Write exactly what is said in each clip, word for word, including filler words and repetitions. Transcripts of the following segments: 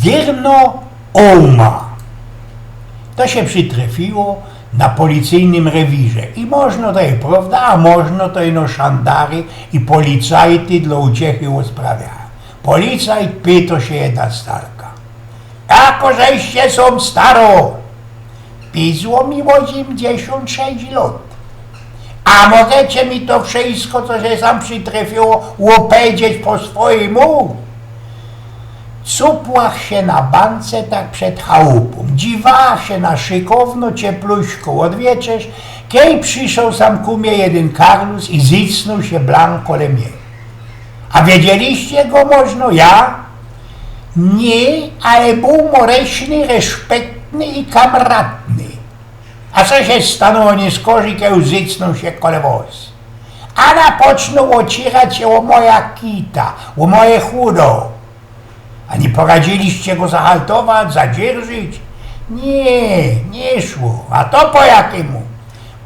Pierno Ołma. To sie przitrefiło na policyjnym rewirze. I możno to je prowda, a możno to ino szandary i policajty dlŏ uciechy ôsprawiajōm. Policajt pytŏ sie jedna starka: „Jako żeście sōm starŏ?” „Pizło mi ôziymdziesiōnt sześć lŏt. A możecie mi to wszysko, co sie sam przitrefiło, ôpedzieć po swojymu?” Cupłach sie na bance tak przed chałupōm. Dziwała sie na szykowno ciepluśko ôd wieczerz, kej przyszoł sam ku mie jedyn karlus i zycnōł sie blank kole mie. „A wiedzieliście go możno?” „Ja?” „Niy, ale bōł moreśny, reszpektny i kamratny.” „A co sie stanōło niyskorzij, kej zycnōł sie kole wŏs?” „A na pocznōł ôcierać sie ô moja kita, ô moje chudo.” „A niy poradziliście go zahaltować, zadzierżyć?” „Niy, niy szło.” „A to po jakymu?”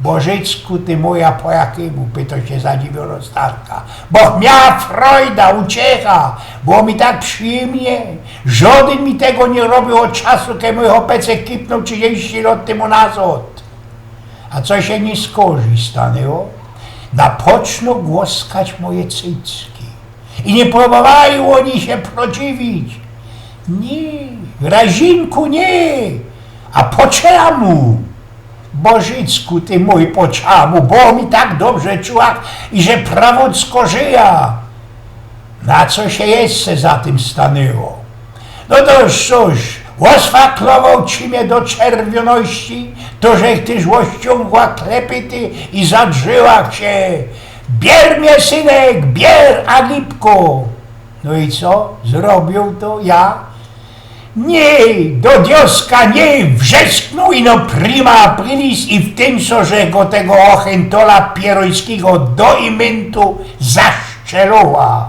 „Bożycku ty mōj, a po jakymu?” pytŏ sie zadziwiōnŏ starka. „Bo miała frojda, uciecha, było mi tak przijymnie. Żŏdyn mi tego niy robiōł ôd czasu, kej mōj chopecek kipnōł trzidziści lŏt tymu nazŏd.” „A co sie niyskorzij stanło?” „Na pocznōł głaskać moje cycki. I niy prōbowali ôni sie prociwić.” „Niy, razinku niy.” „A po czamu?” „Bożycku ty mōj, po czamu, bo mi tak dobrze czuła, iże prawōcko żyja.” „Na co sie jeszcze za tym stanło?” „No to cōż, ôsfaklowoł ci mie do czerwioności, to żech tyż ôściōngła klepyty i zadrzyła sie: „Bier mie, synek, bier, Agipko!” „No i co? Zrobiōł to?” „Ja?” „Niy, do dioska niy!” wrzesknōł, ino prima aprilis, i w tym, co żech go tego ôchyntola pierōńskigo do imyntu zaszczelowała.